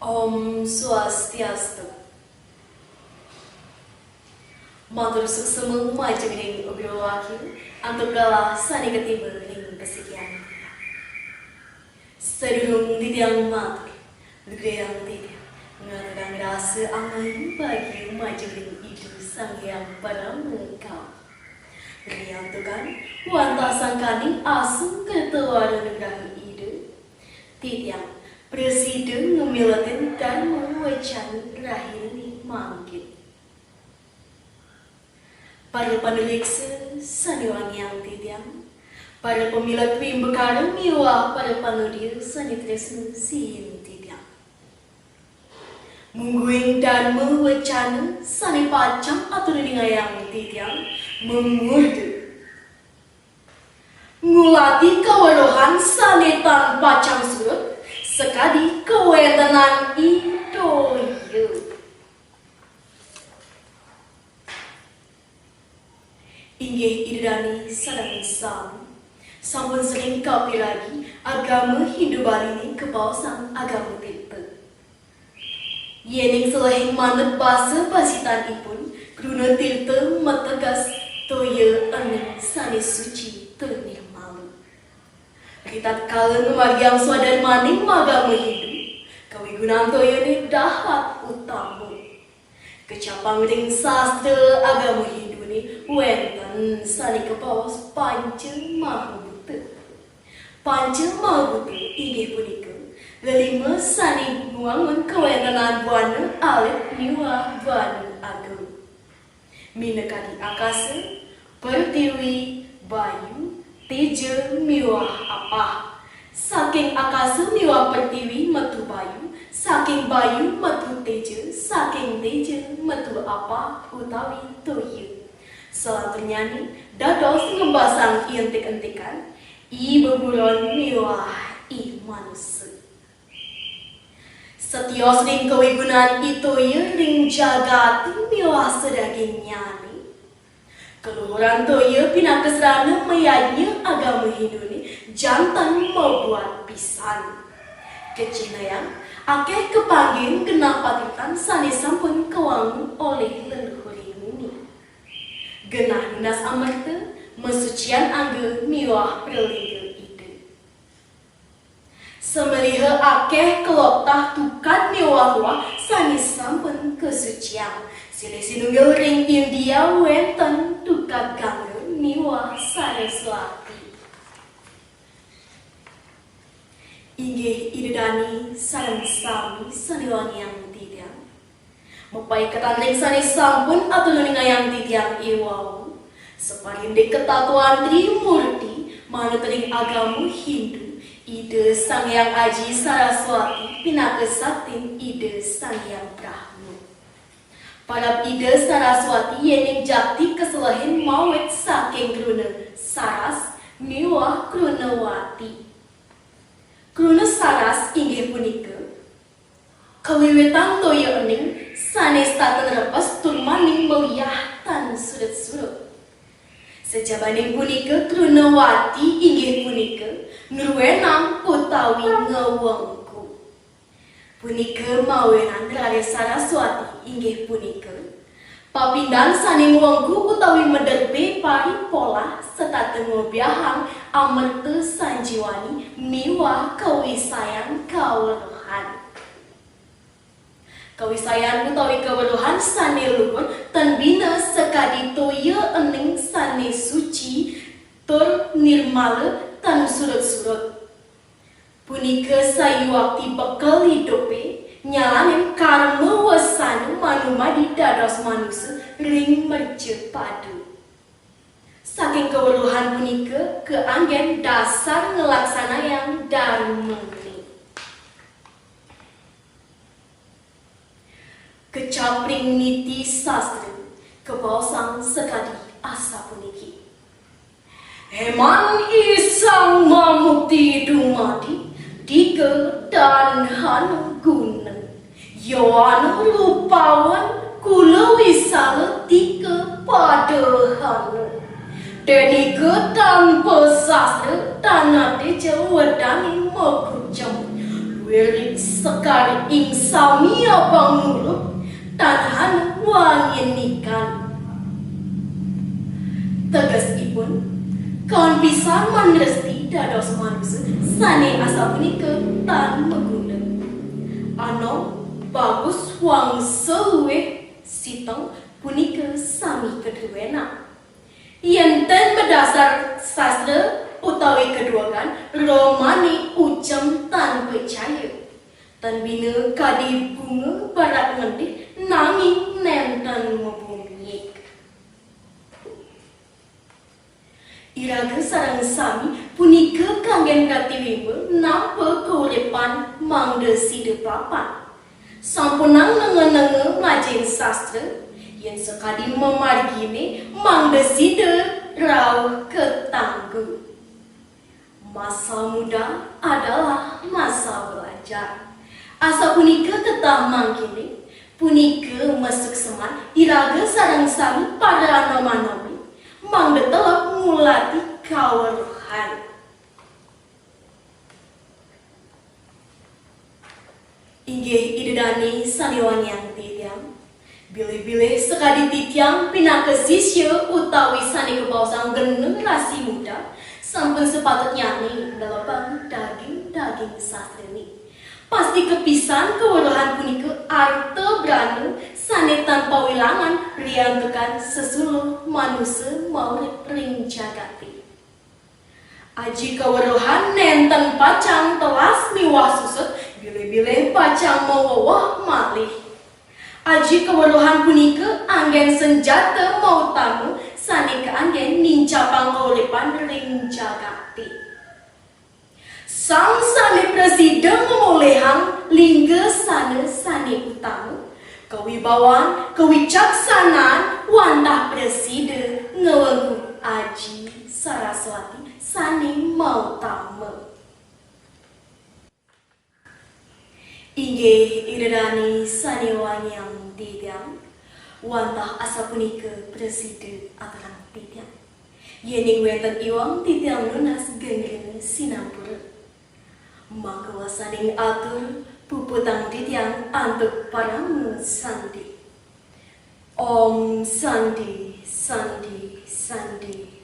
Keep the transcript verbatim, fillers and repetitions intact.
Om Swastiastu. Matur suksma majeng ring Guru Wakil antuk galah sane katiba ring pasikian. Sadurung titiang matur, lugrayang titiang ngaturang rasa angayu bagia majeng ring Ida Sang Hyang Parama Kawi. Riantukan wantah sangkaning asung kerta wara nugraha Ida, titiang prasida ngamiletin dharma wacana rahina mangkin. Para panureksa sane wangiang titiang, para pamilet wimbakara miwah para panodia sane tresna sihin titiang. Mungguing dharma wacana sane pacang aturang titiang mamurda ngulati kaweruhan sane tan pacang surut, sakadi kawentenan I Toya. Inggih Ida dane sareng sami, sampun sering kapiragi agama Hindu Baline kabaosang agama Tirta. Yening selehing manut basa basitanipun, kruna tirta mateges toya ening sane suci tur nirmala. Ritatkala ngamargiang swadarmaning magama Hindu, kawigunan toyane dahat utama. Kecapang ring sastra agama Hindune wenten sane kabaos Panca Mahabhuta. Panca Mahabhuta inggih punika lelima sane ngwangun kawentenan buana alit miwah buana ageng. Minakadi akasa, pertiwi, bayu, teja miwah apah. Saking akasa miwah pertiwi metu bayu, saking bayu metu teja, saking teja metu apah utawi toya. Salanturnyane dados ngembasang ientik-entikan, i beburon miwah i manusa. Setios ring kawigunan i toya ring jagate miwah sadagingnyane. Kaluhuran toya pinaka sarana mayadnya agama Hindune janten mabuat pisan. Kacihnayang akeh kapanggihin genah patirtan sane sampun kawangun olih leluhure nguni. Genah nunas amerta, masucian angga miwah pralingga Ida. Samaliha akeh kaloktah tukad miwah luah sane sampun kasuciang. Silih sinunggil ring India wenten tukad Gangga miwah Saraswati. Inggih Ida dane sareng sami sane wangiang titiang. Mapaiketan ring sane sampun aturang titiang iwau, saparindik katatuan Trimurti manut ring agama Hindu, Ida Sang Hyang Aji Saraswati pinaka saktin Ida Sang Hyang Brahma. Parab Ida Saraswati yening jakti kaselehin mawit saking kruna saras miwah kruna wati. Kruna saras inggih punika kawiwitan toya ening sane setata nrebes tur maning meliah tan surut-surut. Sajabaning punika kruna wati inggih punika ngruenang utawi ngawengku. Punika mawinan raris Saraswati inggih punika papindan sane ngwengku utawi maderbe paripolah setata ngobiahang amerta sanjiwani miwah kawisayan kaweruhan. Kawisayan utawi kaweruhan sane luhur tan bina sakadi toya ening sane suci tur nirmala tan surut-surut. Punika sayuakti bekel idupe nyalanin karma wasana manumadi dados manusa ring mercapada. Saking kaweruhan punika kaanggen dasar nglaksanayang dharmane. Kecap ring niti sastra kabaosang sakadi asapuniki. Heman isang mamukti dumadi dika dan hanu guna. Yowana rupawan kula wisala tika padahana. Denika tanpa sastra tanah teja wedani makucem. Ring sekar ing samia pangurip tan hana wangin nikan. Tegesipun, kaon pisan manresti dados manusa sane asapunika tan maguna. Anom, bagus, wangsa luwih siteng punika sami kadruenan. Yen ten madasar sastra utawi kaduegan, romane ucem tan pracaya. Tan bina kadi bunga barak ngendih nanging nenten mabungik. Iraga sareng sami punika kanggen pratiwimba nampa kauripan mangda sida papan. Sampunang nenga-nenga majeng sastra, yen sakadi mamargine mangda sida rauh katanggu. Masa muda adalah masa belajar. Asapunika ketah mangkene, punika masukseman iraga sareng sami para anom-anome, mangda teleb ngulati kaweruhan. Inggih Ida Dane sane wangiang titiang, bilih-bilih sakadi titiang pinaka sisya utawi sane kabaosang generasi muda, sampun sepatutnyane nelebang daging-daging sastrane. Pasti kapisan kaweruhan punika arta brana sane tan pawilangan riantukan sesuluh manusa maurip ring jagate. Aji kaweruhan nenten pacang telas miwah susut, bilih-bilih pacang maweweh malih. Aji kaweruhan punika anggen senjata mautama sane kaanggen nincapang kauripan ring jagate. Sang sane prasida ngamolihang lingga sana sane utama, kawibawan, kawicaksanan, wantah prasida ngawengku Aji Saraswati sane mautama. Inggih Ida Dane sane wangiang titiang, wantah asapunika prasida aturang titiang. Yening wenten iwang titiang nunas geng rena sinampura. Mangda wasaning atur puputang titiang antuk parama santi. Om Santi, Santi, Santi,